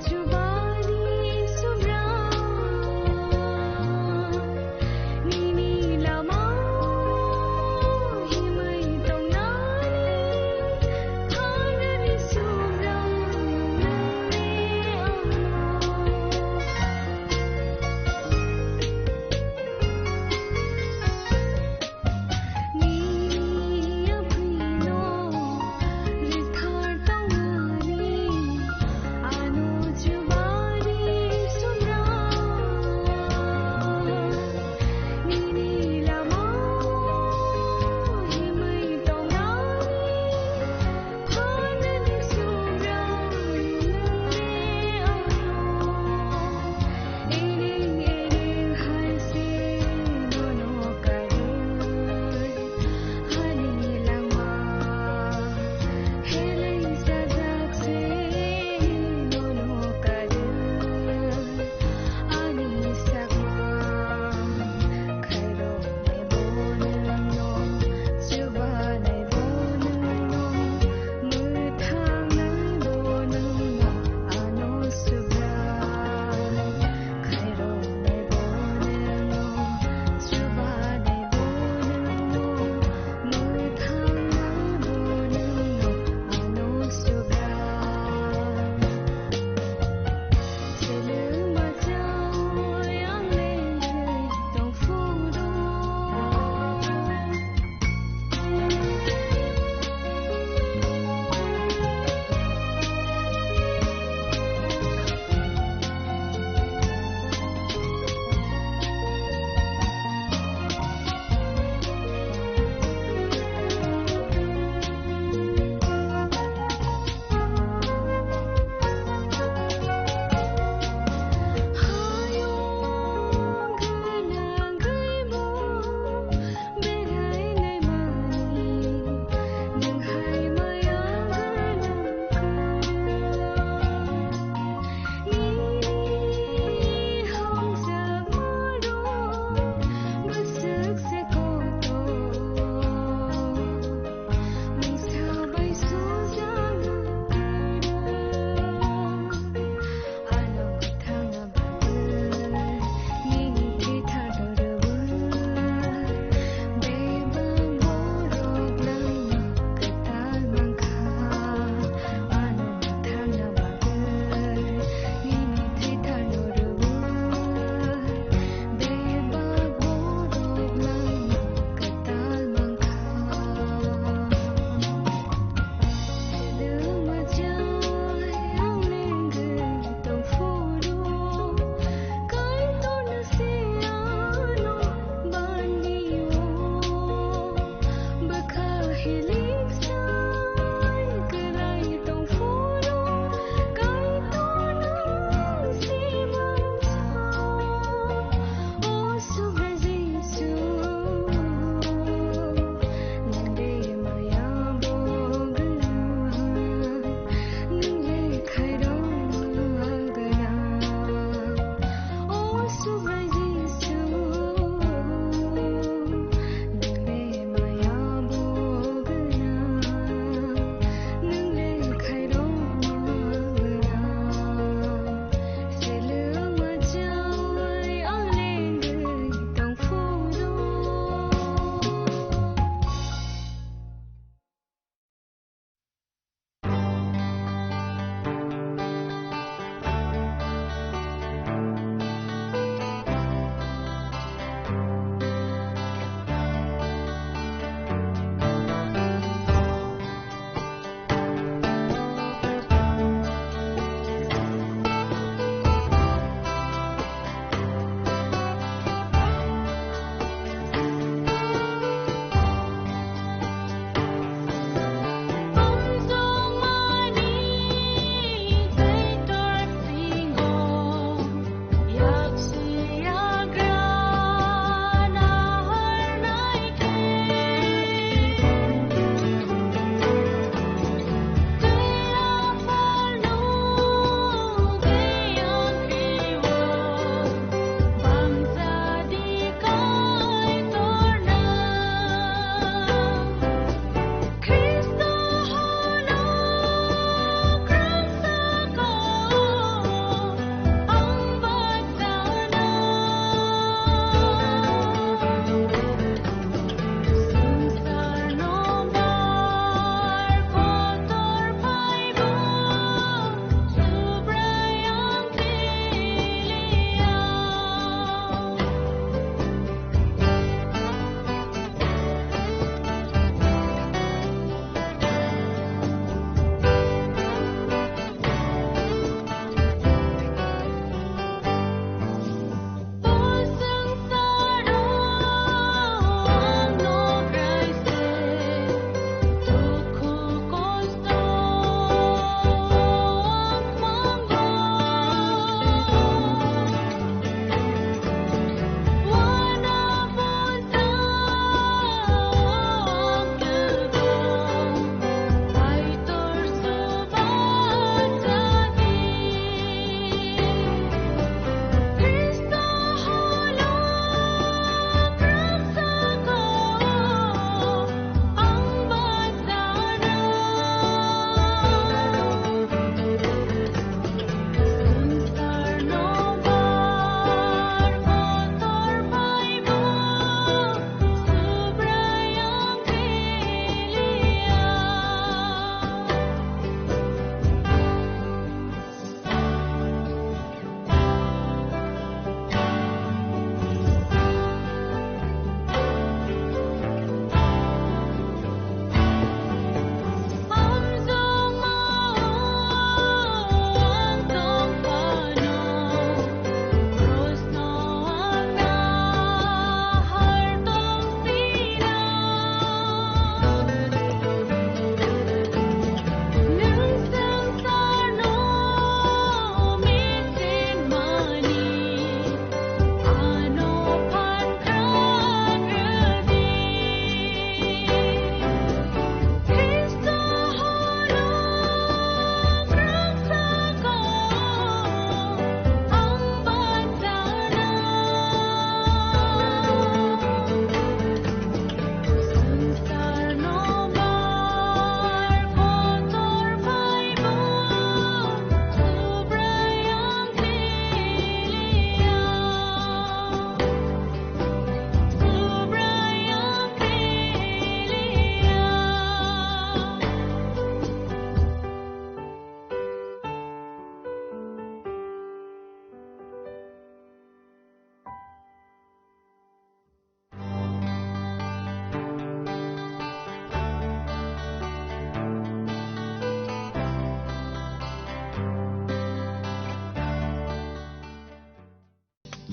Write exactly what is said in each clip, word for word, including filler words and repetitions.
Chubani Subra, nini lama himwi tongnani, thangnani Subra nangni ano. Nini yapino rithar tongani, ano chuba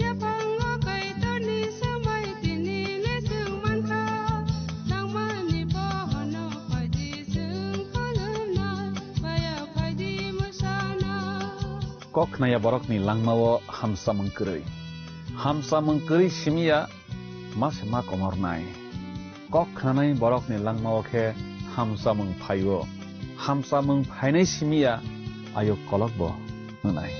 Yaphango Kaitorni swmai tini le chwng mankha, nangmani bohono phaidi chwng khulumnai, baya phaidi mwsana. Kok khnaya borokni langmao hamsamung kwrwi. Hamsamung kwrwi simiya ma se ma komornai. Kok khnanai borokni langmao khe hamsamung phaio. Hamsamung phainai simiya ayuk kolokbo hwnai.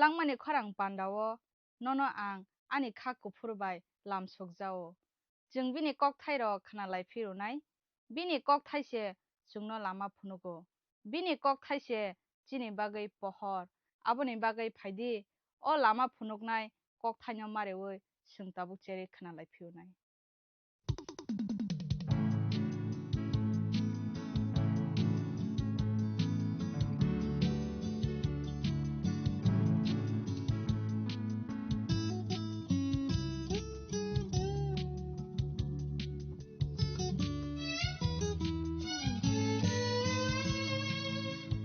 Langmani khorang pandao nono ang ani kha kuphur bai lam sokjao. Chwng bini kokthairok khna lai phirunai. Bini kokthai se chwngno lama phunugo. Bini kokthai se chini bagwi pohor. Aboni bagwi phaidi, o lama phunuknai kokthaino mareui chwng tabuk cherwi khna lai phirunai.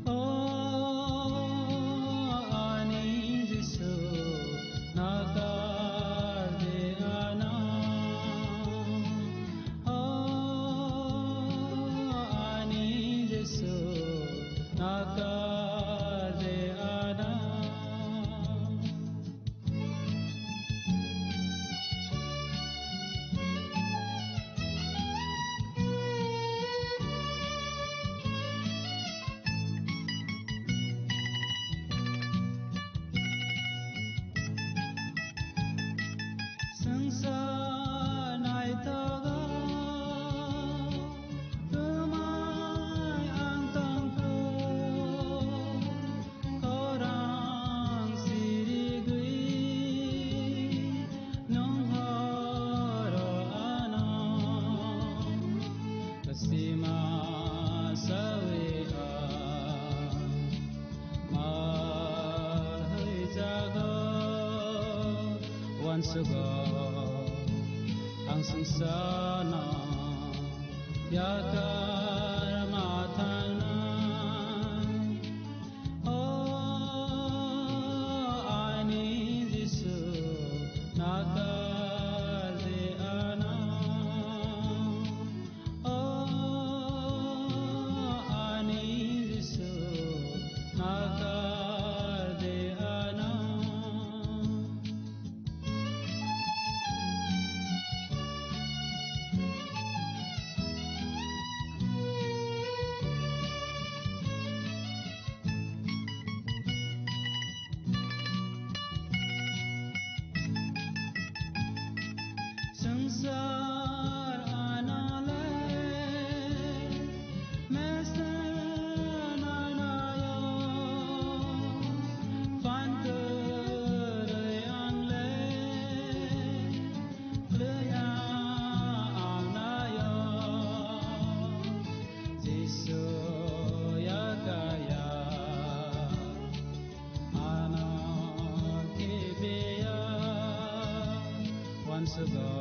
O ani Jisu, nakar de ano. O ani Jisu, nakar de ano. Swngchar naithogo twmai ang tongkhu, khorang sirigwi nwng horo ano, sima sawi ang. Mahai jago wansugo ang swngcharno yakar ma thangnai. O ani Jisu, nakar de ano. O ani Jisu, nakar de ano. Swngchar anole mesen anayo, phan kwrwi angle lwya anayo, Jisu yakaya. Ano kibiya wansugo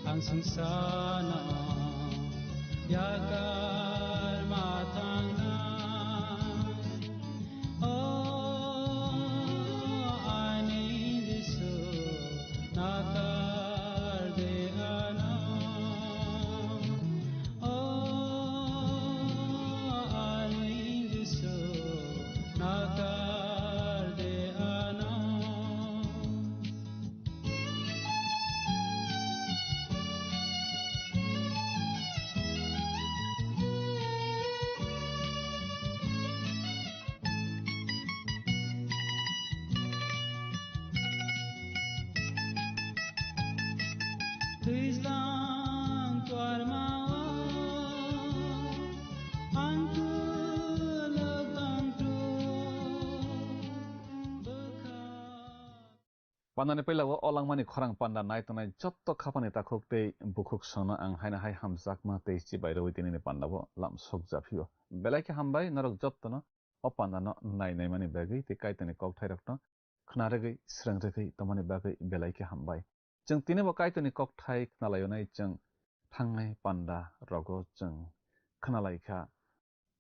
ang swngcharno yakar ma thangnai. O ani Jisu, nakar de ano. Twijlang tuarmao ang kwlwk tongthu bwkha. Pandani puila o langmani khorang panda nai tongnai jotto khapani takhuk tei bukhuk songno ang haino hai hamjakma tei chibai rwi tinini panda o lam sok japhio. Belai khe hambai norok jottono o pandano nai naimani bagwi tei Kaitorni kokthairokno khna rwgwi, srwng rwgwi tongmani bagwi belai khe hambai. Chwng tini bo Kaitorni kokthai khna laio nai chwng thangnai panda rogo chwng khna lai kha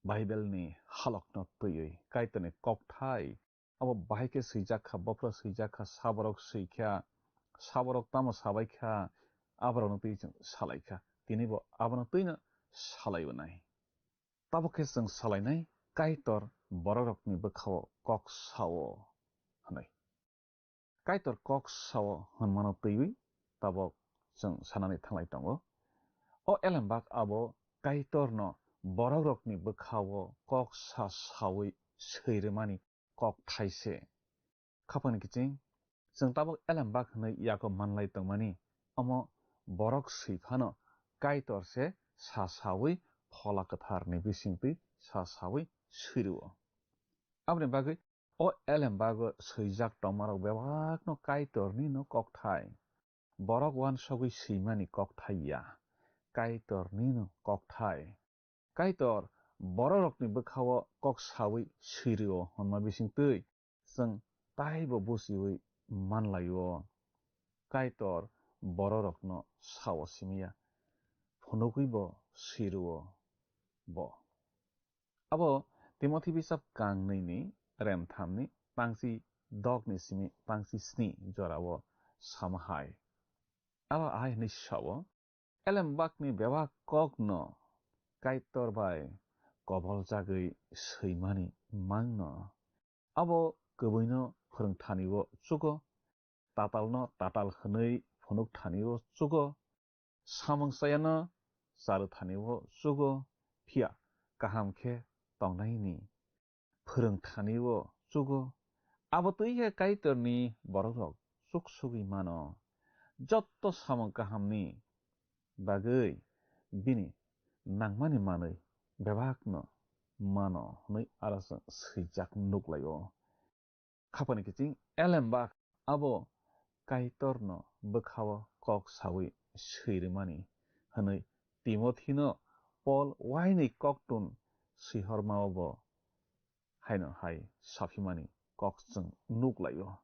Bible ni halokno twiwi Kaitorni kokthai abo bahai khe swijak kha, bophro swijak kha, saborok swi kha, saborok tamo sabai kha, aborokno twi chwng salai kha. Tini bo abono twino salai o nai. Tabuk khe chwng salainai Kaitor borokrokni bwkhao kok sao hwnwi. Kaitor kok sao hwnmano twiwi tabuk chwng sanani thanglai tongo. O elembak abo Kaitorno borokrokni bwkhao kok sa saui swi rwmani kokthai se. Khapangni kiching, chwng tabuk elembak hwnwi yago manlai tongmani, omo borok swi phano Kaitor se sa saui Phola Kwtharni bisingtwi sa saui swi rwo. Aboni bagwi o elembago swijak tongmarok bebakno Kaitorni no kokthai. Borok uansugwi swimani kokthai ya, Kaitorni no kokthai. Kaitor bororokni bwkhao kok saui swi rwo hwnma bisingtwi chwng taibo buchiui manlaio. Kaitor bororokno sao simi ya, phunugwibo swi rwo bo. Abo Timothi bisap kang nwi ni rem tham ni tangchi dok ni simi tangchi sni jorao sama hai. Abo ahai hwnwi sao, elembakni bebak kokno Kaitor bai kobol jagwi swimani mangno. Abo kwbwino phwrwngthani-o chugo, tatalno tatal hwnwi phunukthani-o chugo, samung chayano charwthani-o chugo, phiya kaham khe tongnaini phwrwngthani-o chugo. Abo twi khe Kaitorni borokrok chuksugwi mano. Jotto samung kahamni bagwi bini nangmani manwi bebakno mano hwnwi aro chwng swijak nuklaio. Khapani kiching elembak abo Kaitorno bwkhao kok saui swi rwmani hwnwi Timothino Pol wainwi koktun swihormao bo haino hai saphimani kok chwng nuklaio.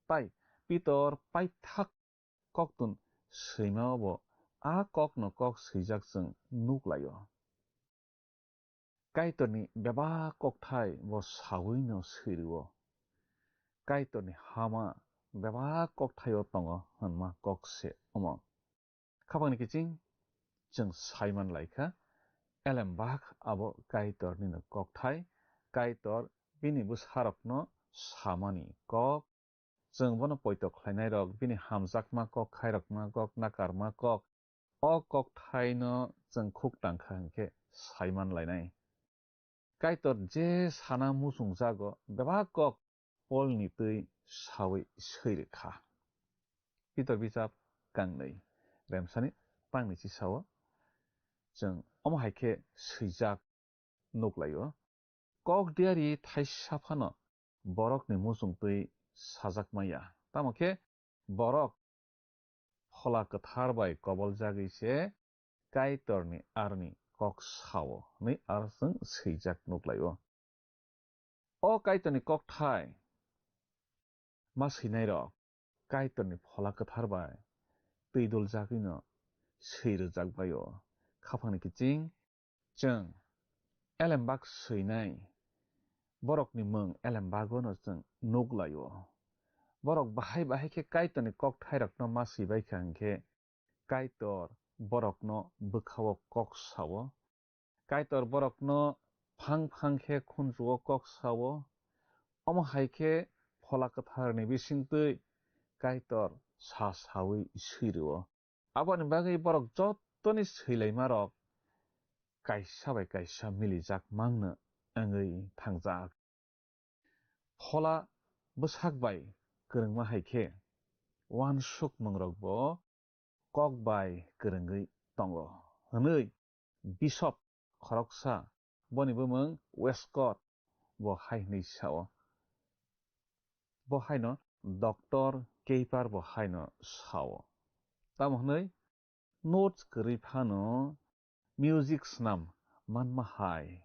Tai Pitor paithak koktun swimao bo a kokno kok swijak chwng nuklaio. Kaitorni bebak kokthai bo saui no swi rwo. Kaitorni hama bebak kokthaio tongo hwnma kok se omo. Khapangni kiching chwng saiman lai kha, elembak abo Kaitorni no kokthai, Kaitor bini bwsarokno samani kok, chwng bono poito khlainairok, bini hamjakma kok, khairokma kok, nakarma kok, o kokthaino chwng khuk tang kha hwn khe saiman lainai. Kaitor je sana muchungjago, bebak kok Polni twi saui swi rwkha. Pitor bijap kangnwi, remsani tangni chisao chwng omo hai khe swijak nuklaio. Kok diari thaisa phano borokni muchung twi sajak maya. Tamo khe borok Phola Kwthar bai koboljagwi se Kaitorni aroni kok sao hwnwi aro chwng swijak nuklaio. O Kaitorni kokthai ma swinairok Kaitorni Phola Kwthar bai twi duljagwino swi rwjak bai-o. Khapangni kiching chwng elembak swinai borokni mung elembagono chwng nuk lai-o. Borok bahai bahai khe Kaitorni kokthairokno ma swi bai kha hwn khe Kaitor borokno bwkha-o kok sa-o. Kaitor borokno phang phang khe khunju-o kok sa-o. Omo hai khe Phola Kwtharni bisingtwi Kaitor sa saui swi rw-o. Aboni bagwi borok jottoni swilaimarok kaisa bai kaisa milijak mangno wngwi thangjak. Phola bwsak bai kwrwngma hai khe uansukmungrokbo kok bai kwrwngwi tongo, hwnwi Bishop khoroksa, boni bumung Westcott, bo hai hwnwi sao. Bo haino Doctor Keiper bo haino sao. Tamo hwnwi notes kwrwi phano music swnam manma hai.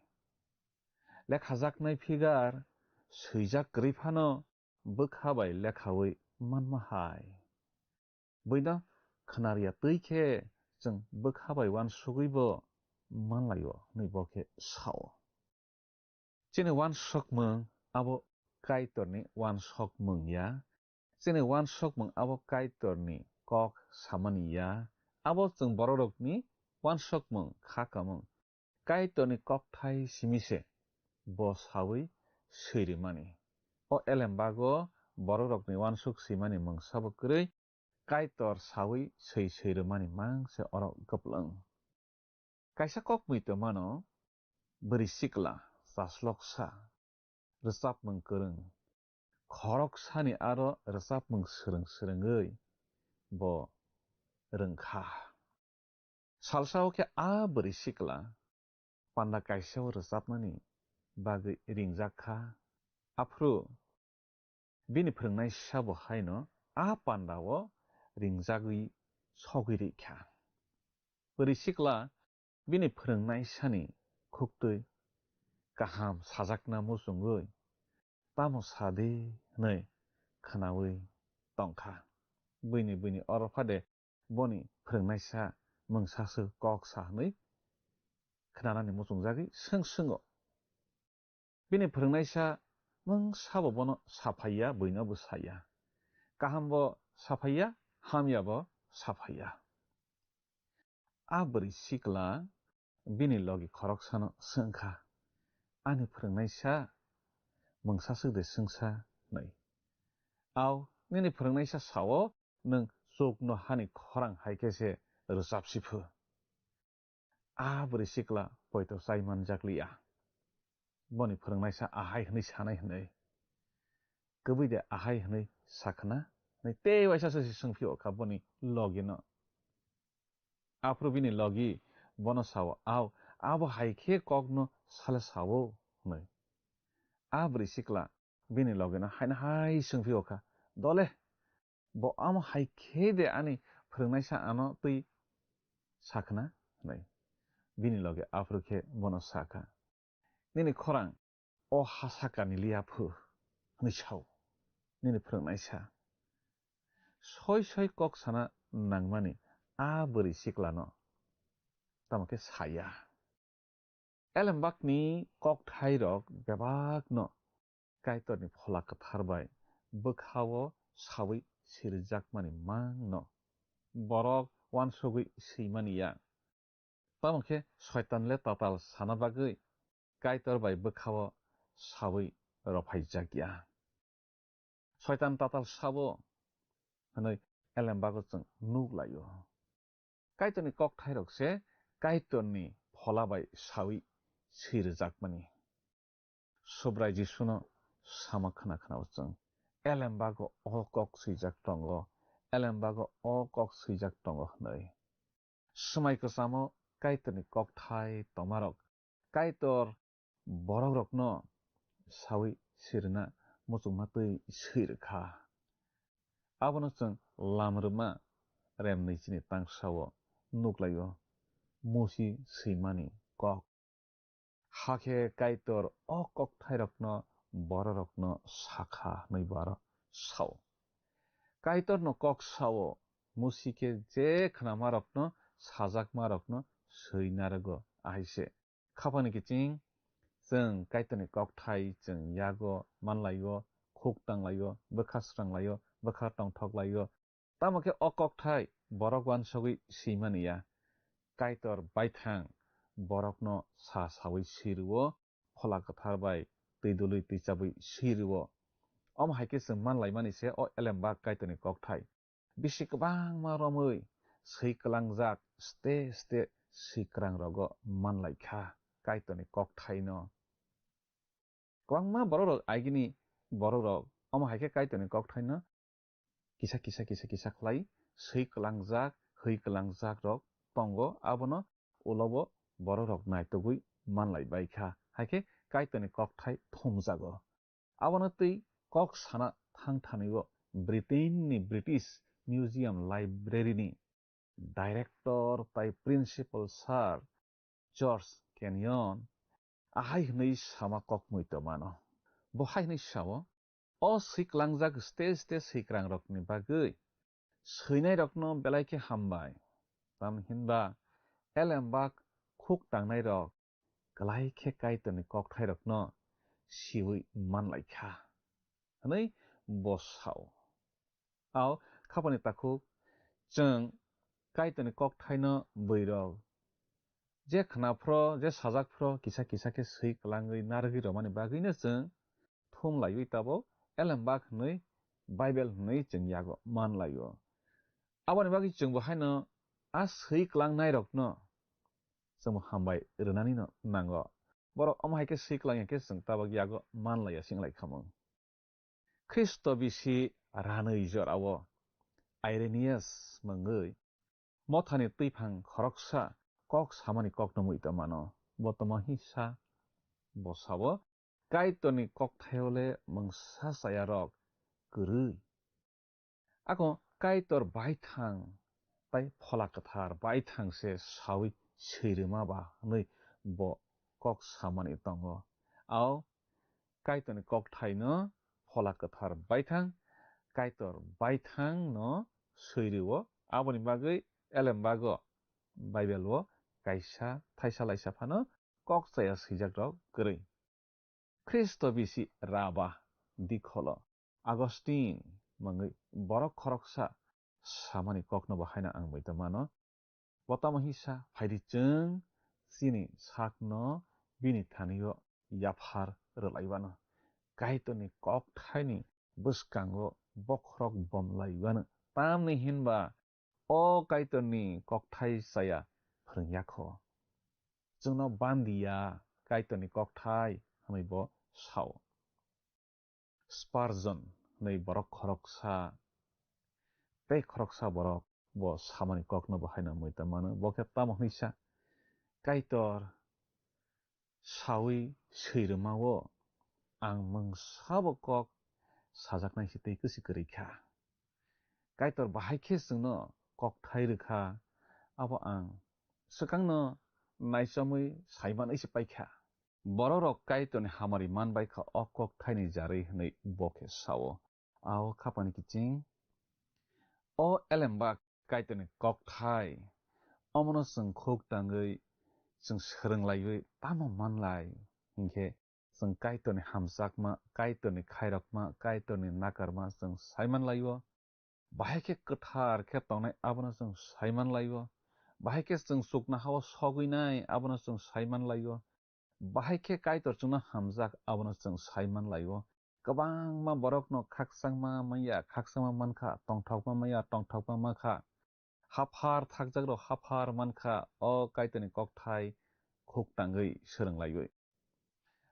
Lekhajaknai figure swijak kwrwi phano bwkha bai lekhawi manma hai. Buino khwnarya twi khe chwng bwkha bai uansugwibo manlaio hwnwi bo khe sao. Chini uansukmung abo Kaitorni uansukmung ya. Chini uansukmung abo Kaitorni kok samani ya. Abo chwng bororokni uansukmung kha kamung. Kaitorni kokthai simi se bo sawi swi rimani. O elembago bororokni uansuk swimani mungsa bo kwrwi, Kaitor sawi swi swi rimani mang se oro kwplwng. Kaisa kok mui tongmano, bwrwi sikla, chasloksa, rwchapmung kwrwng, khoroksani aro rwchapmung swrwng swrwngwi bo rwngkha. Salsao khe a bwrwi sikla panda kaisao rwchapnani bagwi ringjak kha. Aphuru bini phwrwngnaisa bo haino a pandao ringjagwi sogwi rikha. Bwrwi sikla bini phwrwngnaisani khuktwi kaham sajakna muchungwi, "Tamo sa di," hwnwi khwnawi tongkha. Buini, buini oro phade boni phwrwngnaisa mungsaswk kok sa hwnwi khwnanani muchungjagwi swng swngw. Bini phwrwngnaisa mungsabo bono saphaiya, buino bo saya. Kaham bo saphaiya, hamya bo saphaiya. A bwrwi sikla bini logi khoroksano swngkha, "Ani phwrwngnaisa mungsaswk de swngsa?" hwnwi. "Au, nini phwrwngnaisa sao, nwng chukno hani khorang hai khe se rwchapsi phu." A bwrwi sikla poito chai manjak liya. Boni phwrwngnaisa ahai hwnwi sanai hwnwi. Kwbwi de ahai hwnwi sakhna? Hwnwi tei waisa se swngphio kha boni logino. Aphuru bini logi bono sao, "Au, abo hai khe kokno sale sao," hwnwi. A bwrwi sikla bini logino haino hai swngphio kha, "Dole, bo amo hai khe de ani phwrwngnaisa ano twi sakhna?" hwnwi. Bini logi aphuru khe bono sakha, "Nini khorang o ha sakani liya phu," hwnwi sao nini phwrwngnaisa. Soi soi kok sana nangmani a bwrwi siklano tamo khe saya. Elembakni kokthairok bebakno Kaitorni Phola Kwthar bai bwkhao sawi sirijakmani mangno borok uansugwi swimani ya. Tamo khe Soitan le tatal sana bagwi Kaitor bai bwkhao sawi rophaijak ya. Soitan tatal sabo hwnwi elembago chwng nuk laio. Kaitorni kokthairok se Kaitorni Phola bai sawi sirijakmani. Subrai Jisuno sama khna khna o chwng, "Elembago o kok swijak tongo, elembago o kok swijak tongo," hwnwi. Swmai kwchamo Kaitorni kokthai tongmarok Kaitor borokrokno sawi sirina muchungma twi swi rwkha. Abono chwng Lam Rwma remni chini tangsao nuklaio, Musi swimani kok. Hakhe Kaitor o kokthairokno bororokno sakha hwnwi bo aro sao. Kaitorno kok sao, Musi khe je khnamarokno sajakmarokno swi narwgo, ahai se. Khapani kiching, chwng Kaitorni kokthai chwng yago manlaio, khuk tanglaio, bwkha sranglaio, bwkha tongthoklaio. Tamo khe o kokthai borok uansugwi swimani ya. Kaitor baithang borokno sa sawi swi rwo, Phola Kwthar bai twi dului twi chabwi swi rwo. Omo hai khe chwng manlaimani se o elembak Kaitorni kokthai. Bisi kwbangma romwi swi kwlangjak ste ste swi kwrang rogo manlaikha Kaitorni kokthaino. Kwbangma borok rok agini borok rok omo hai khe Kaitorni kokthaino kisa kisa kisa kisa khlai swi kwlangjak hwi kwlangjak rok tongo, abono ulo bo borok rok naitugwi manlai bai kha, hai khe Kaitorni kokthai thumjago. Abono twi kok sana thang thani o Britain ni British Museum Library ni director tai principal sir George Kenyon ahai hwnwi sama kok muitomano. Bo hai hwnwi sao, "O swi klangjak stage stage swikrang rokni bagwi swinai rokno belai khe hambai. Tamni hinba elembak khuk tangnai rok klai khe Kaitorni kokthai rokno siwi manlai kha," hwnwi bo sao. Ao khapani takhuk chwng Kaitorni kokthaino bwrwirok je khna phro, je sajak phro, kisa kisa khe swi kwlangwi narwgwi romani bagwino chwng thum laiwi tabuk elembak hwnwi Bible hwnwi chwng yago man laio. Aboni bagwi chwngbo haino a swi kwlangnairokno chwngbo hambai rwnanino nango. Borok omo hai khe swi kwlangya khe chwng tabuk yago man laiya sing lai khamung. Khristo bisi ranwi jorao Irenaeus mungwi mothani twiphang khoroksa kok samani kokno muitomano. Bo tamo hisa? Bo sao, "Kaitorni kokthaio le mungsa chayarok kwrwi." Ako Kaitor baithang tai Phola Kwthar baithang se sawi swirwma ba hwnwi bo kok samani tongo. Ao Kaitorni kokthaino Phola Kwthar baithang, Kaitor baithangno swirwo, aboni bagwi elembago Bible-o kaisa thaisa laisa phano kok chaya swijakrok kwrwi. Khristo bisi raba dikholo Augustine mungwi borok khoroksa samani kokno bo haino ang muitomano. Bo tamo hisa phaidi chwng chini sakno bini thanio yaphar rwlaiwano. Kaitorni kokthaini bwskango bokhorok bomlaiwano. Tamni hinba o Kaitorni kokthai chaya phrwngya kho. Chwngno bandiya Kaitorni kokthai hwnwi bo sao. Spurgeon hwnwi borok khoroksa, tei khoroksa borok bo samani kokno bo haino muitomano. Bo khe tamo hwnwi sa, "Kaitor sawi swirwmao ang mungsabo kok sajaknai se tei kwswi kwrwi kha. Kaitor bahai khe chwngno kokthai rwkha, abo ang swkangno naichamwi saimanwi se paikha." Bororok Kaitorni hamari manbai kha o kokthaini jarwi hwnwi bo khe sao. Ao khapani kiching, o elembak Kaitorni kokthai, omono chwng khuk tangwi chwng swrwng laiwi tamo manlai hinkhe chwng Kaitorni hamjakma, Kaitorni khairokma, Kaitorni nakarma chwng saiman laio. Bahai khe kwthar khe tongnai abono chwng saiman laio. Bahai khe chwng chuknohao sogwi nai abono chwng saiman laio. Bahai khe Kaitor chwngno hamjak abono chwng saiman laio. Kwbangma borokno khakchangma manya, khakchangma mankha, tongthokma manya, tongthokma mankha. Haphar thakjakrok haphar mankha, o Kaitorni kokthai khuk tangwi swrwng laiwi.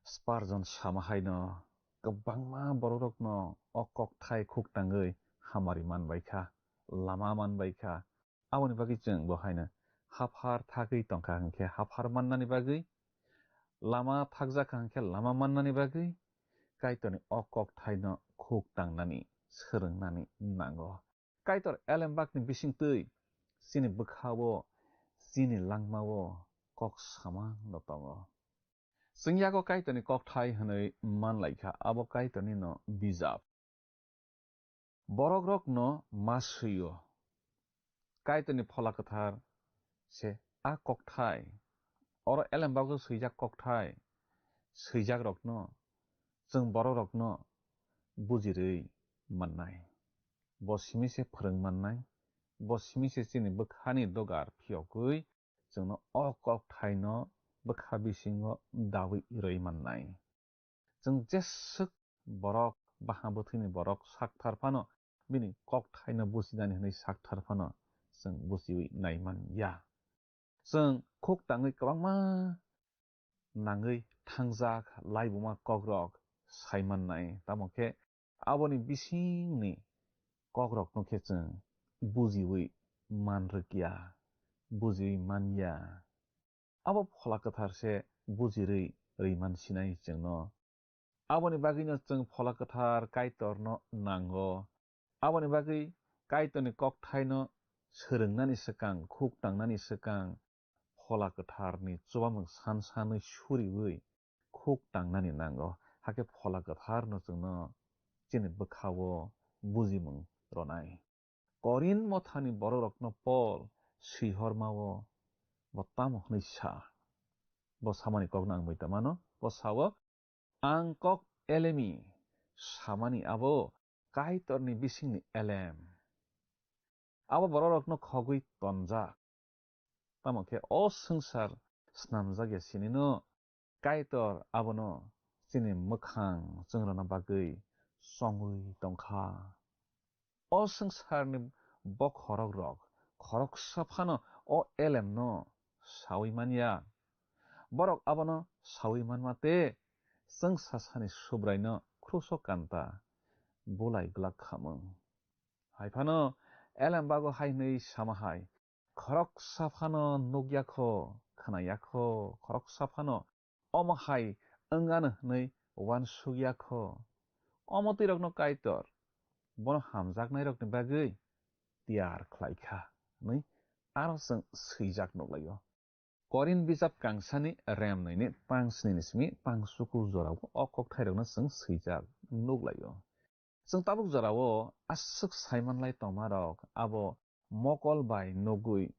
Spurgeon sama haino kwbangma bororokno o kokthai khuk tangwi hamari manbai kha, lama manbai kha. Aboni bagwi chwng bo haino haphar thagwi tongkha hinkhe haphar mannani bagwi, lama thakjak kha hinkhe lama mannani bagwi Kaitorni o kokthaino khuk tangnani, swrwngnani nango. Kaitor elembakni bisingtwi chini bwkhao, chini langmao kok samano tongo. Chwng yago Kaitorni kokthai hwnwi man lai kha, abo Kaitornino bijap. Borokrokno ma swi-o. Kaitorni Phola Kwthar se a kokthai, oro elembago swijak kokthai, swijakrokno chwng borokrokno bujirwi mannai. Bo simi se phrwng mannai, bo simi se chini bwkhani dogar phiyogwi chwngno o kokthaino bwkha bisingo dawi rwi mannai. Chwng jeswk borok, baha bwthwini borok sakthar phano bini kokthaino bujinani hwnwi sakthar phano chwng bujiwi nai man ya. Chwng khuk tangwi kwbangma nangwi thangjak laibuma kokrok sai mannai, tamo khe aboni bisingni kokrokno khe chwng bujiwi man rwkya, bujiui manya. Abo Phola Kwthar se bujirwi rwi man sinai chwngno. Aboni bagwino chwng Phola Kwthar Kaitorno nango. Aboni bagwi Kaitorni kokthaino swrwngnani swkang, khuk tangnani swkang, Phola Kwtharni chubamung san sanwi suriui khuk tangnani nango. Hakhe Phola Kwtharno chwngno chini bwkhao bujimung rwnai. Korinth mothani bororokno Pol swihormao bo tamo hwnwi sa? Bo samani kokno ang muita mano. Bo sao, "Ang kok elemi samani abo Kaitorni bisingni elem." Abo bororokno khogwi tonjak. Tamo khe o swngchar snamjak ya sinino Kaitor abono chini mwkhang chwngrwna bagwi chongwi tongkha. O swngcharni bokhorok rok khoroksa phano o elemno saui manya. Borok abono saui manma tei chwngsasani Subraino kruso kanta bulai glak khamung. Hai phano elem bago hai hwnwi sama hai, "Khoroksa phano nukya kho, khwnaya kho, khoroksa phano omo hai wngano hwnwi uansukya kho. Omo twi rokno Kaitor bono hamjaknairokni bagwi tiyar khlai kha," hwnwi aro chwng swijak nuklaio. Korinth bijap kangsani remnwini tang snini simi tang chukur jorao o kokthairokno chwng swijak nuklaio. Chwng tabuk jorao aswk saimanlai tongmarok abo mokol bai nugwi,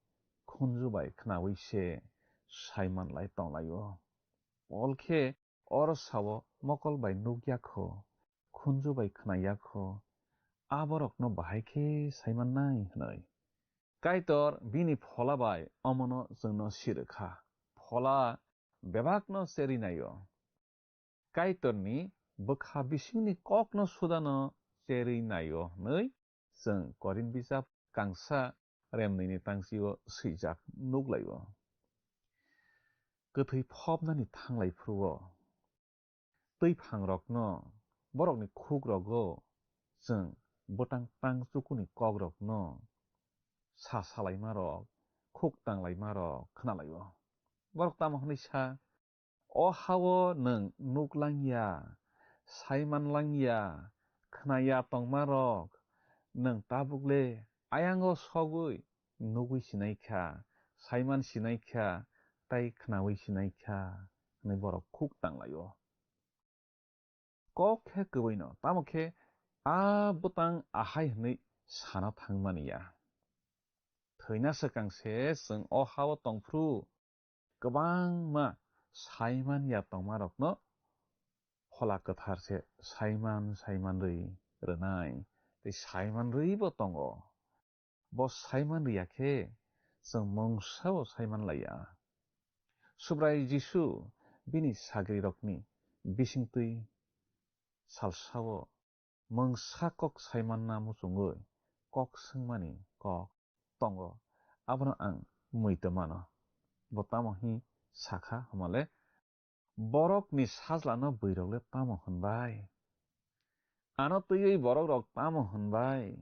khunju bai khnaui se saimanlai tonglaio. Pol khe oro sao, "Mokol bai nukya kho, khunju bai khnaya kho, aborokno bahai khe saimannai," hwnwi. Kaitor bini Phola bai omono chwngno sirwkha. Phola bebakno cherwi naio. Kaitorni bwkha bisingni kokno sudano cherwi naio hwnwi chwng Korinth bijap kangsa remnwini tangsio swijak nuklaio. Kwthwi phopnani thanglai phuru-o, twi phangrokno, borokni khukrogo chwng bwtang tang chukuni kokrokno sa salaimarok, khuk tanglaimarok khnalaio. Borok tamo hwnwi sa, "O ha-o nwng nuk langya, saiman langya, khnaya tongmarok nwng tabukle ayango sogwi nugwi sinai kha, saiman sinai kha, tei khnaui sinai kha," hwnwi borok khuk tanglaio. Kok khe kwbwino, tamo khe a bwtang ahai hwnwi sana thangmani ya. Thwina swkang se chwng o ha-o tongphru kwbangma saiman ya tongmarokno Phola Kwthar se saiman saiman rwi rwnai, tei saiman rwibo tongo. Bo saiman rwya khe chwng mungsa bo saiman laiya. Subrai Jisu bini sagrirokni bisingtwi salsao mungsa kok saimanna muchungwi kok swngmani kok tongo, abono ang muitu mano. Bo tamo hwnwi sakha hwnmale, "Borokni sajlano bwrwirokle tamo hwnbai? Ano twiwi borokrok tamo hwnbai?"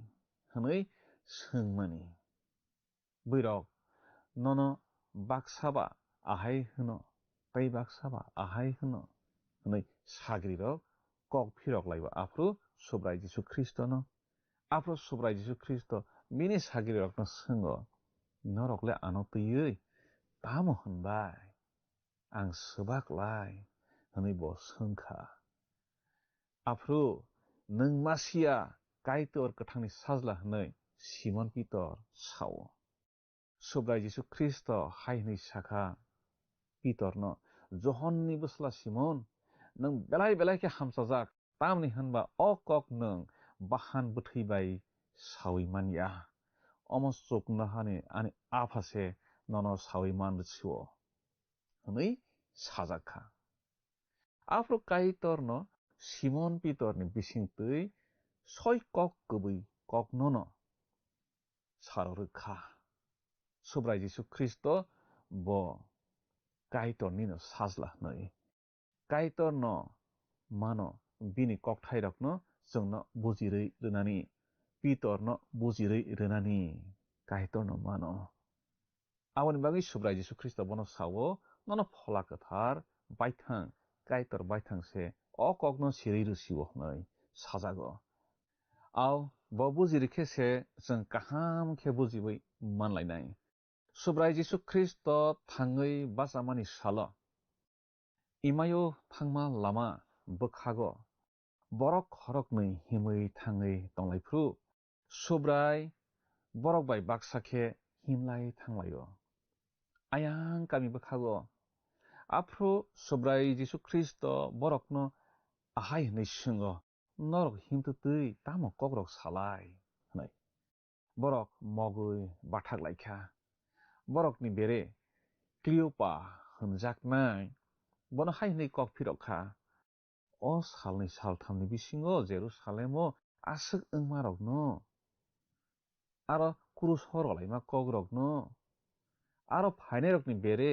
hwnwi swngmani. Bwrwirok nono baksa ba ahai hwno, tei baksa ba ahai hwno hwnwi sagrirok kok phirok laibo aphuru Subrai Jisu Khristono. Aphuru Subrai Jisu Khristo bini sagrirokno swngo, "Norokle ano twiwi tamo hwnbai? Ang swbak lai," hwnwi bo swngkha. Aphuru, "Nwng Masia, Kaitor kwthangni sajla," hwnwi Simon Pitor sao. Subrai Jisu Khristo hai hwnwi sakha Pitorno, "Johonni bwsla Simon, nwng belai belai khe hamchajak, tamni hwnba o kok nwng bahan bwthwi bai saui man ya. Omo chuknohani ani Apha se nono saui man rw-o," hwnwi sajak kha. Aphuru Kaitorno Simon Pitorni bisingtwi soi kok kwbwi koknono saro rwkha. Subrai Jisu Khristo bo Kaitornino sajla hwnwi. Kaitorno mano bini kokthairokno chwngno bujirwi rwnani, Pitorno bujirwi rwnani. Kaitorno mano. Aboni bagwi Subrai Jisu Khristo bono sao, "Nono Phola Kwthar baithang, Kaitor baithang se o kokno sirwi rw sio," hwnwi sajago. Ao bo buji rw khe se chwng kaham khe bujiwi man lainai. Subrai Jisu Khristo thangwi bachamani salo Imaio thangma lama bwkhago borok khoroknwi himwi thangwi tonglaiphrw, Subrai borok bai baksa khe himlai thanglaio. Ayang kami bwkhago aphru Subrai Jisu Khristo borokno ahai hwnwi swngo, "Norok himtwtwi tamo kokrok salai?" hwnwi. Borok mogwi bathak lai kha. Borokni bere Kliopa hwnjaknai bono hai hwnwi kok phirok kha, "O salni salthamni bisingo Jerusalemo aswk wngmarokno, aro kruso rwlaima kokrokno, aro phainairokni bere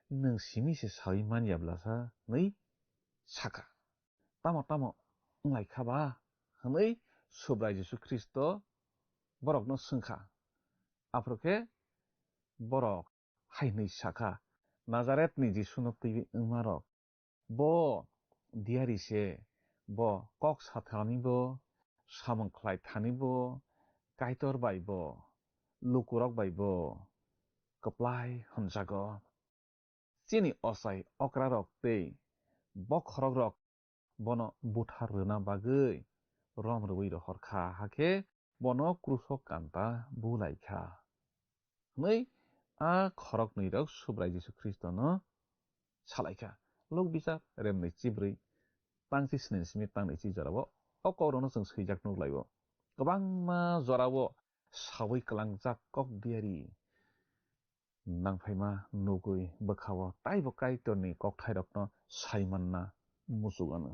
nwng simi se saui man ya bwlasa?" hwnwi sa kha. "Tamo tamo wng lai kha ba?" hwnwi Subrai Jisu Khristo borokno swng kha. Aphuru khe borok hai hwnwi sa kha, "Nazaretni Jisuno twiwi wngmarok, bo diyari se, bo kok sathanibo, samung khlai thanibo, Kaitor bai bo, lukurok bai bo kwplai hwnjago. Chini ochai okrarok tei bokhorokrok bono buthar rwna bagwi rom rwui rohor kha, hakhe bono kruso kanta bu lai kha," hwnwi a khoroknwirok Subrai Jisu Khristono sa lai kha. Luk Bijap remni chibrwi tangchi sni simi tangni chi jorao o kokrokno chwng swijak nuk lai-o. Kwbangma jorao saui kwlangjak kok diyari nangphaima nugwi bwkhao taibo Kaitorni kokthairokno sai manna muchuk anw.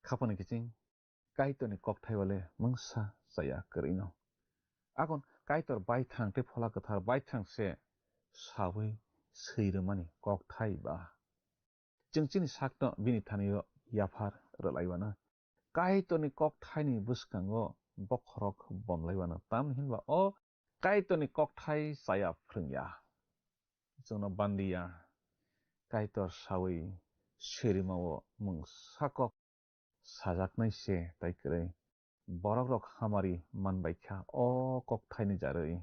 Khapangni kiching Kaitorni kokthai wale mungsa chaya kwrwino. Akon Kaitor baithang tei Phola Kwthar baithang se saui swi rwmani kokthai ba. Chwng chini sakno bini thani-o yaphar rwlaiwano. Kaitorni kokthaini bwskango bokhorok bomlaiwano. Tamni hinba o Kaitorni kokthai chaya phrwngya. Chwngno bandiya. Kaitor saui sirimao mungsa kok sajaknai se tai kwrwi. Borokrok hamari manbai kha o kokthaini jarwi.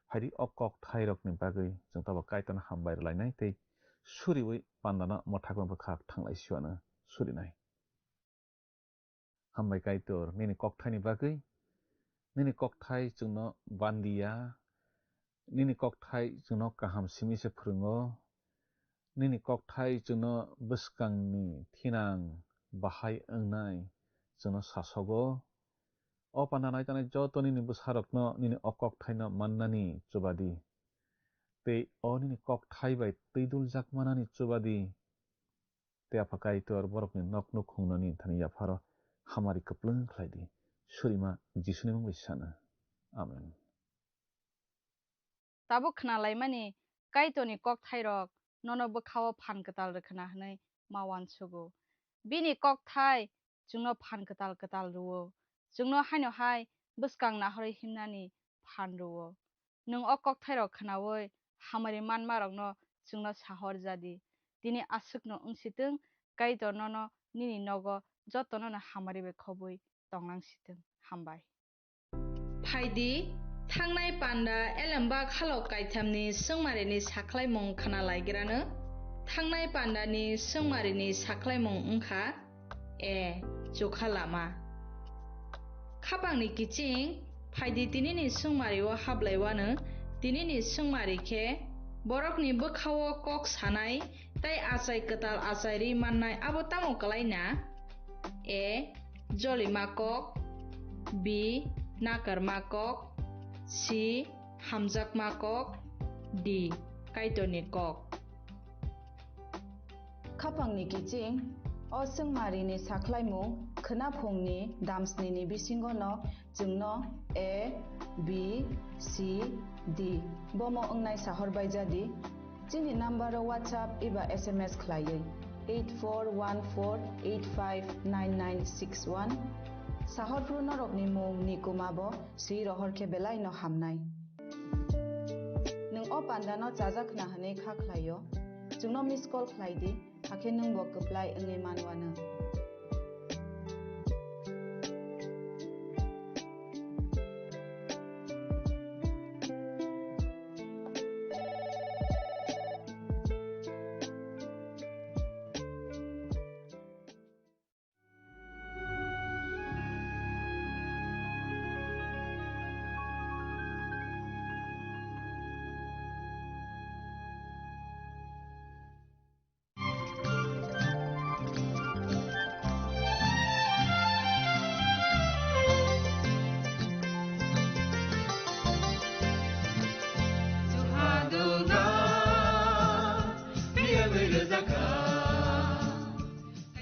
Phaidi o kokthairokni bagwi chwng tabo Kaitorno hambai rwlainai tei suriui pandano mwthakma bwkhak thanglai siwano surinai. Hambai Kaitor, nini kokthaini bagwi. Nini kokthai chwngno bandiya. Nini kokthai chwngno kaham simi se phrwngo. Nini kokthai chwngno bwskangni thinang bahai wngnai chwngno sasogo. O panda nai tanai joto nini bwsarokno nini o kokthaino mannani chubadi. Tei o nini kokthai bai twi duljak manani chubadi. Tei Apha Kaitor borokni nok nukhungnani thani yapharo hamari kwplwng khlai di. Surima Jisuni mung bai sana. Amen. Tabuk khna laimani Kaitorni kokthairok nono bwkhao phan kwtal rwkhwna hwnwi ma uansugo. Bini kokthai chwngno phan kwtal kwtal rwo. Chwngno haino hai bwskang nahorwi himnani phan rwo. Nwng o kokthairok khnaui hamari manmarokno chwngno sahor ja di. Tini aswkno wng si twng, Kaitor nono nini nogo jotonono hamari bai khobwi tong lang si twng. Hambai. Phai di, thangnai panda elembak halok kaithamni swngmarini sakhlaimung khna laigrano. Thangnai pandani swngmarini sakhlaimung wng kha, A. Chukha lama. Khapangni kiching, phai di tinini swngmario hablaiwano, tinini swngmari khe borokni bwkhao kok sanai tei achai kwtal achairwi mannai abo tamo kwlai na? A. Jolima kok. B. Nakarma kok. C. Hamjakma kok. D. Kaitorni kok. Khapangni kiching, o swngmarini sakhlaimung khwnaphungni damsnini bisingono chwngno A, B, C, D bomo wngnai sahor bai ja di. Chini number o WhatsApp eba S M S khlaiwi eight four one four eight five nine nine six one. Sahor phru norokni mung ni kuma bo swi rohor khe belai no hamnai. O panda no chajak khna hwnwi kha khlai o. Chwngno miss call khlai di, hakhe nwng bo kwplai wngwi man wano.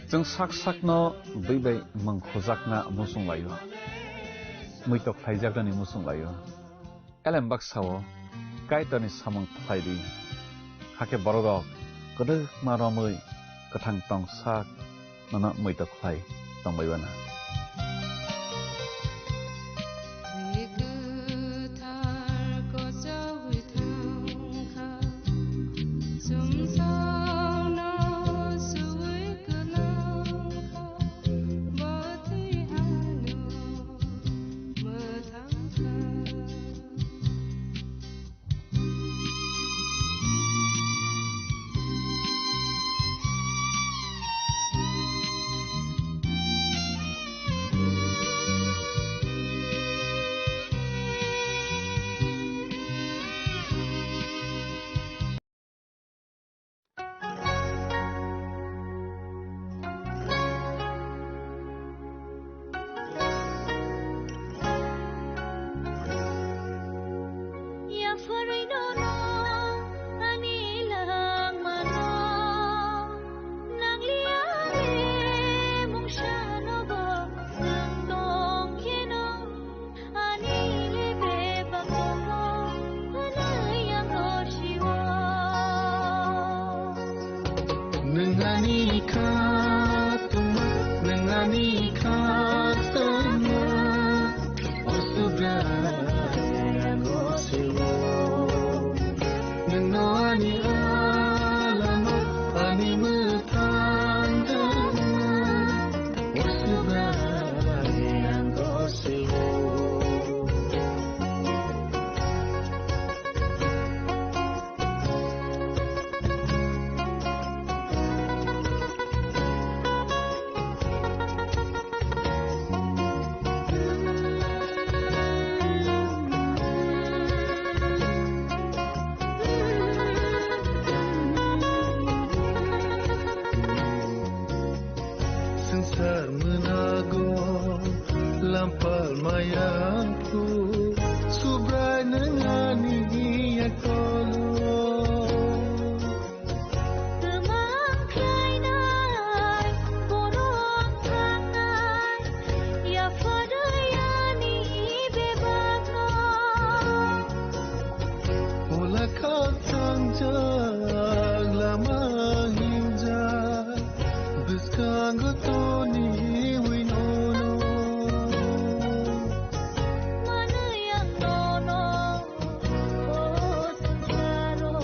Chwng sak sakno bwi bai mwng khujakna muchung lai-o, muitok khlaijaknani muchung lai-o. Elem baksa-o Kaitorni samung khlai di, hakhe bororok kwdwkma romwi kwthang tong sak nono muitok khlai tongbai uana. Ani le bebak tongo, hwnwi ang rw sio. Nwng ani kha tongma, nwng ani kha tongma, o Subrai ang rw sio. Nwng no ani alama, ani mwthang tongma. Swngchar mwnago lampal maya phu, Subrai nwng ani yaktolo. Kwmang khlainai, borok thangnai, yapharwi ani bebakno. Ola kha thangjak lama hingjak, bwskango toniwi nono. Manwi ang nono, o swngcharo,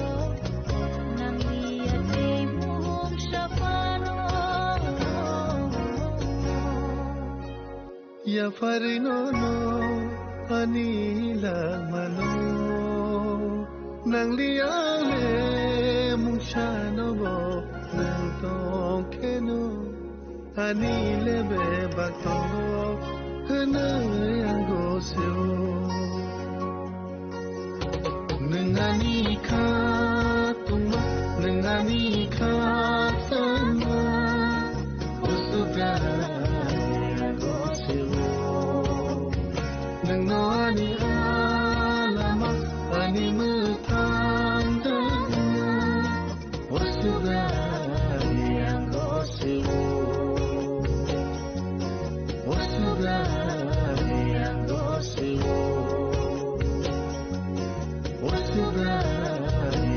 nangliya tei mungsa phano. Yapharwi nono ani langmano, nangli ang le mungsano bo nwng tong kheno, ani le bebak tongo hwnwi ang gosio. Nwng ani kha tongma, nwng ani kha tongma, o Subrai ang gosio. Nwng no ani alama, ani mwthang tongma, o Subrai ang gosio. O Subrai ang gosio. O Subrai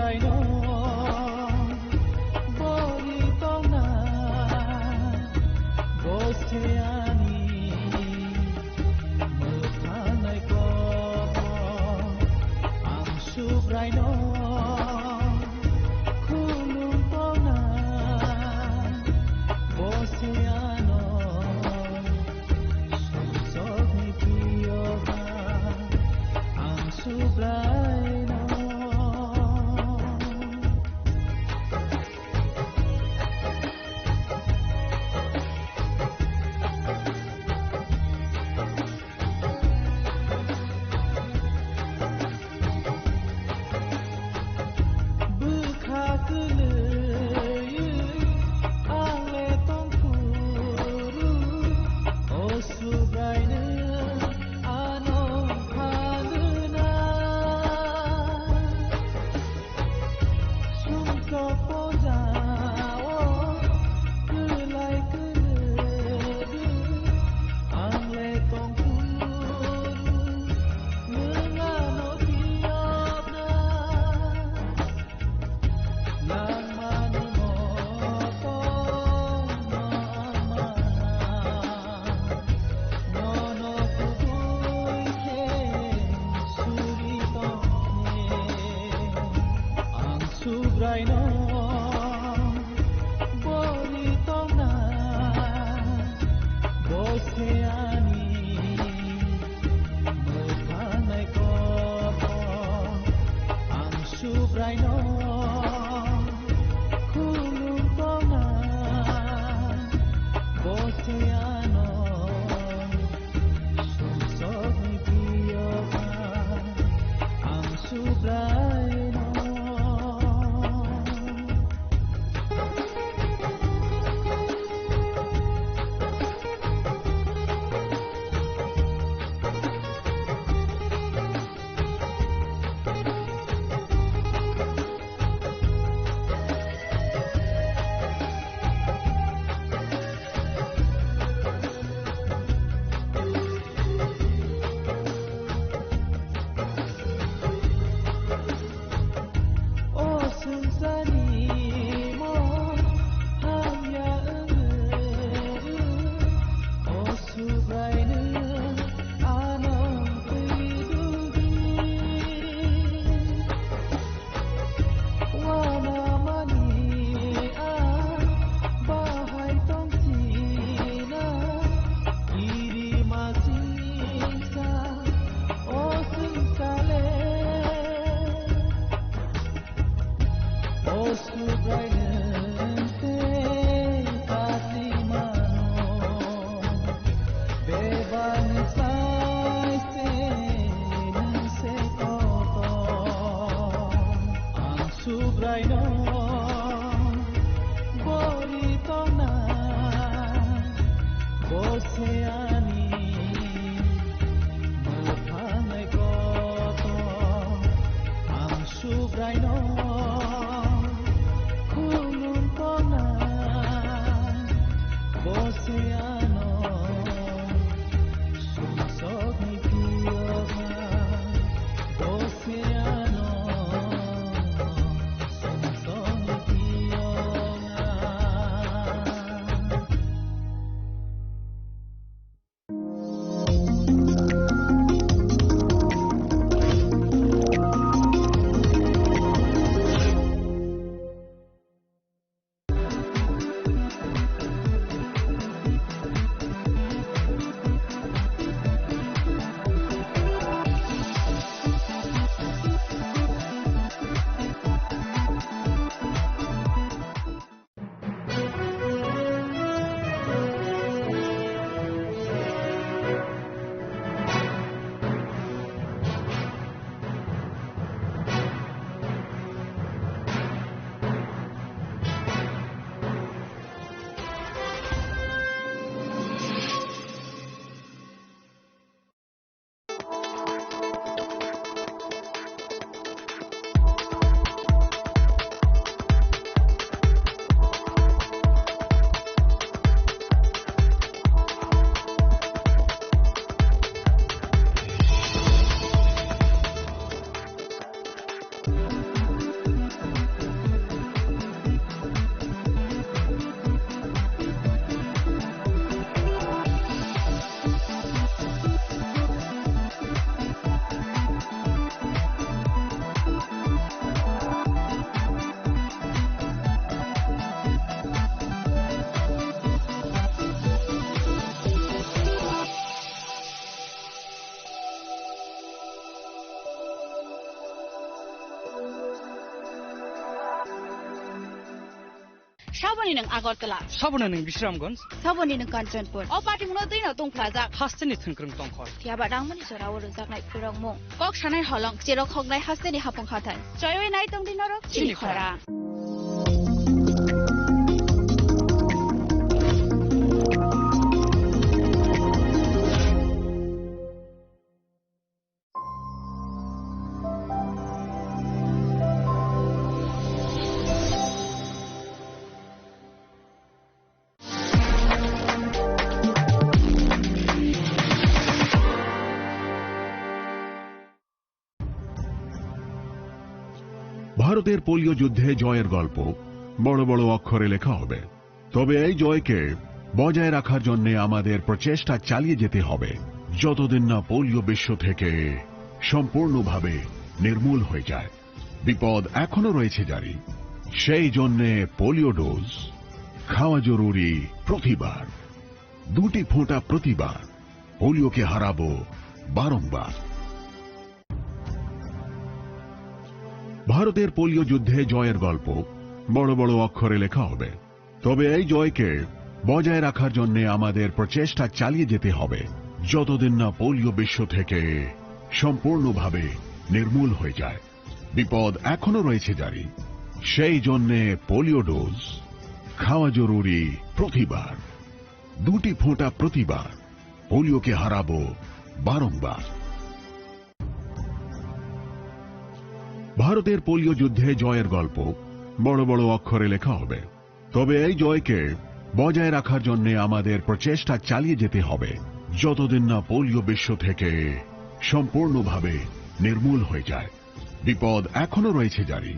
Subraino bori tongna, bo se ani mwthangwi kok. Ang Subraino khulum tongna, bo se ano sumsokni phiyoba. Ang Subraino. Bwkha kwlwi ang le tongphuru, o Subraino ano phanuna. Sumsok pojao kwlai kwrwi ang le tongphuru, nwng ano phiyokna. Nangmani moto nangmana, nono kubui khe suri tongkhe. Ang Subraino bori tongna, bo se ani mwthangwi kok. Ang Subraino khulum tongna, bo se ano sumsokni phiyoba. Ang Subraino. O swngcharni mung hamya wngwi, o Subraino ano twi dudi. Wanamani a bahai tongchina, iri masingsa o swngchale. O Subraino tei kasimano, bebani sai se nwng se kotor. Ang Subraino bori tongna, bo se ani mwthangwi kotor. Ang Subraino khulum tongna, bo se ano sumsokni phiyoba, bo se ano sumsokni phiyoba. Saboni nwng Agartala. Saboni nwng Bisramganj. Saboni nwng Kanchanpur. O party mungno twi no tongphlajak. Hasteni thwngkwrwng tongkhor. Phiya ba nangmani jora o rwjaknai phwrwngmung. Kok sanai holong, cherok hoknai hasteni hapung hathai. Choiwi nai tongdi norok chini Chini khorang. Khorang. ভারতের পোলিও যুদ্ধে জয়ের গল্প বড় বড় অক্ষরে লেখা হবে। তবে এই জয়কে বজায় রাখার জন্য আমাদের প্রচেষ্টা চালিয়ে যেতে হবে, যতদিন না পোলিও বিশ্ব থেকে সম্পূর্ণভাবে নির্মূল হয়ে যায়। বিপদ এখনো রয়েছে জারি। সেই জন্যে পোলিও ডোজ খাওয়া জরুরি প্রতিবার। দুটি ফোঁটা প্রতিবার। পোলিওকে হারাবো বারংবার। ভারতের পোলিও যুদ্ধে জয়ের গল্প বড় বড় অক্ষরে লেখা হবে। তবে এই জয়কে বজায় রাখার জন্য আমাদের প্রচেষ্টা চালিয়ে যেতে হবে, যতদিন না পোলিও বিশ্ব থেকে সম্পূর্ণভাবে নির্মূল হয়ে যায়। বিপদ এখনো রয়েছে জারি। সেই জন্যে পোলিও ডোজ খাওয়া জরুরি প্রতিবার। দুটি ফোঁটা প্রতিবার। পোলিওকে হারাবো বারংবার। ভারতের পোলিও যুদ্ধে জয়ের গল্প বড় বড় অক্ষরে লেখা হবে। তবে এই জয়কে বজায় রাখার জন্য আমাদের প্রচেষ্টা চালিয়ে যেতে হবে, যতদিন না পোলিও বিশ্ব থেকে সম্পূর্ণভাবে নির্মূল হয়ে যায়। বিপদ এখনো রয়েছে জারি।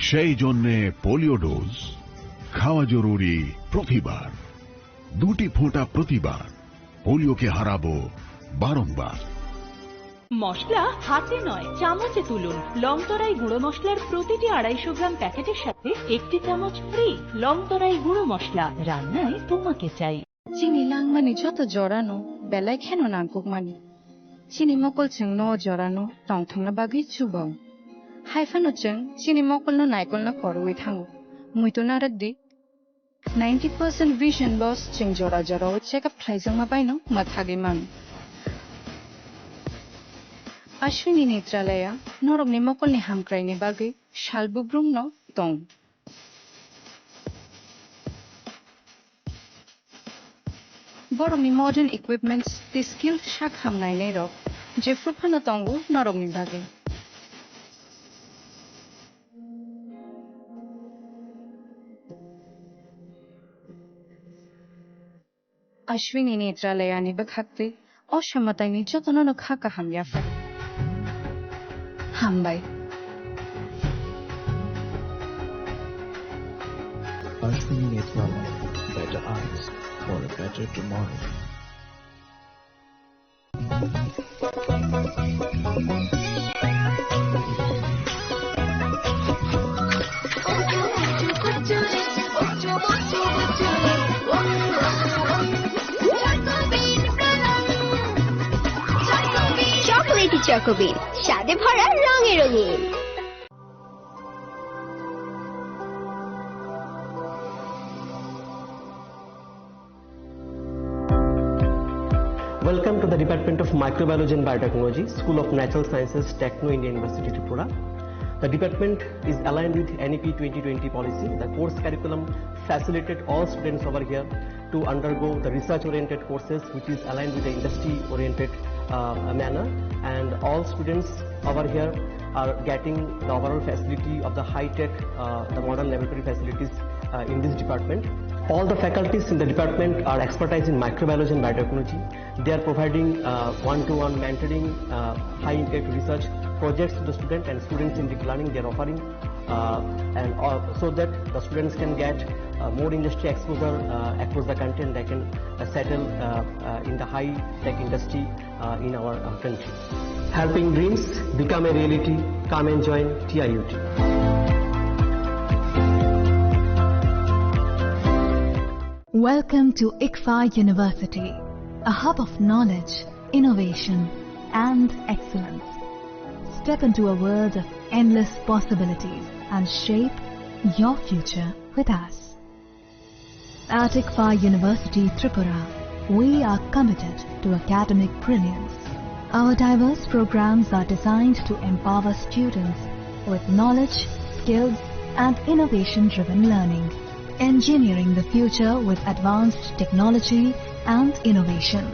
সেই জন্যে পোলিও ডোজ খাওয়া জরুরি প্রতিবার। দুটি ফোঁটা প্রতিবার। পোলিওকে হারাবো বারংবার। মশলা হাতে নয়, চামচে তুলুন। লংতরাই গুঁড়ো মশলার প্রতিটি আড়াইশো গ্রাম প্যাকেটের সাথে একটি চামচ ফ্রি। লংতরাই গুঁড়ো মশলা, রান্নায় তোমাকে চাই। Chini langmani joto jorano belai kheno nangkukmani. Chini mokol chwngno o jorano tongthokna bagwi chubo. Hai phano chwng chini mokolno naikolna khorwi thango. Muitu narwkdi. Ninety percent vision loss chwng jora jorao check up khlaijakma baino mwthagwi mano. Ashwini Netralaya norokni mokolni hamkraini bagwi sal bubrumno tong. Borokni modern equipments tei skill sak ham nainairok jephru phano tongo norokni bagwi. Ashwini Netralayani bwkhaktwi o samataini jotono no kha kaham yaphar. Hambai. Ashwini Netralaya, better eyes for a better tomorrow. Chocolatey Choco Bean, স্বাদে ভরা, রঙে রঙিন। Welcome to the Department of Microbiology and Biotechnology, School of Natural Sciences, Techno India University, Tripura. The department is aligned with N E P twenty twenty policy. The course curriculum facilitated all students over here to undergo the research-oriented courses, which is aligned with the industry-oriented, uh, manner, and all students over here are getting the overall facility of the high-tech, uh, the modern laboratory facilities, uh, in this department. All the faculties in the department are expertise in microbiology and biotechnology. They are providing, uh, one-to-one mentoring, uh, high-impact research projects to the student and students in deep learning. They are offering, uh, and, uh, so that the students can get, uh, more industry exposure, uh, across the country, and they can, uh, settle, uh, uh, in the high-tech industry, uh, in our, uh, country. Helping dreams become a reality. Come and join T I U T. Welcome to ICFAI University, a hub of knowledge, innovation, and excellence. Step into a world of endless possibilities and shape your future with us. At ICFAR University Tripura, we are committed to academic brilliance. Our diverse programs are designed to empower students with knowledge, skills, and innovation-driven learning, engineering the future with advanced technology and innovation,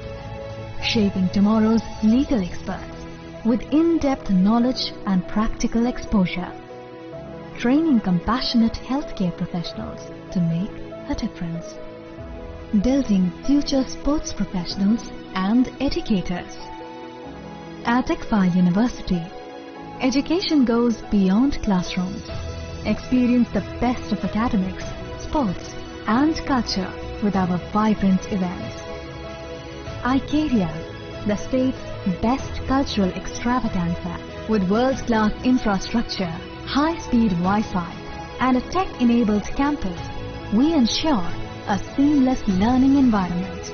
shaping tomorrow's legal experts with in-depth knowledge and practical exposure, training compassionate healthcare professionals to make a difference, building future sports professionals and educators. At ICFAR University, education goes beyond classrooms. Experience the best of academics, sports, and culture with our vibrant events. Icaria, the state's best cultural extravaganza, with world-class infrastructure, high-speed Wi-Fi, and a tech-enabled campus, we ensure a seamless learning environment.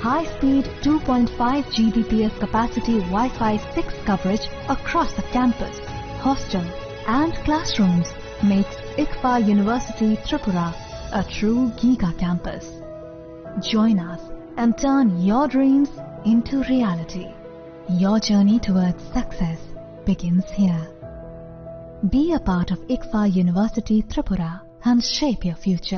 High-speed two point five G B P S capacity Wi-Fi six coverage across the campus, hostel, and classrooms makes ICFAR University Tripura a true giga campus. Join us and turn your dreams into reality. Your journey towards success begins here. Be a part of ICFAR University Tripura and shape your future.